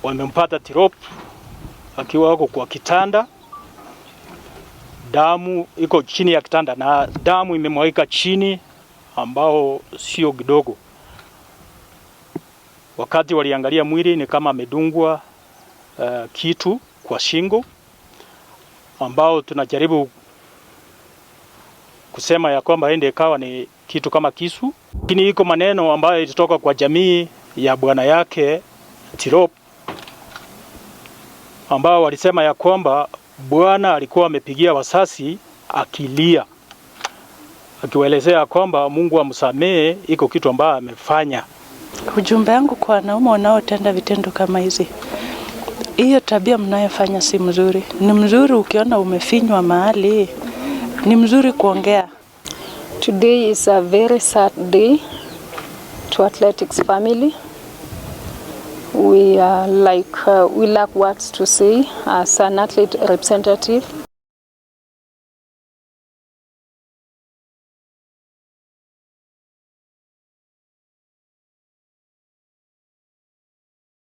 Wamempata Tirop akiwa wako kwa kitanda, damu iko chini ya kitanda na damu imemwagika chini, ambao sio kidogo. Wakati waliangalia mwili ni kama amedungwa kitu kwa shingo, ambao tunajaribu kusema ya kwamba ende ikawa ni kitu kama kisu, lakini iko maneno ambayo ilitoka kwa jamii ya bwana yake Tirop ambao walisema ya kwamba bwana alikuwa amepigia wasasi akilia, akiwaelezea kwamba Mungu amsamehe, iko kitu ambayo amefanya. Ujumbe wangu kwa wanaume wanaotenda vitendo kama hizi, hiyo tabia mnayofanya si mzuri. Ni mzuri ukiona umefinywa mahali, ni mzuri kuongea. Today is a very sad day to athletics family. We are like we lack words to say as an athlete representative.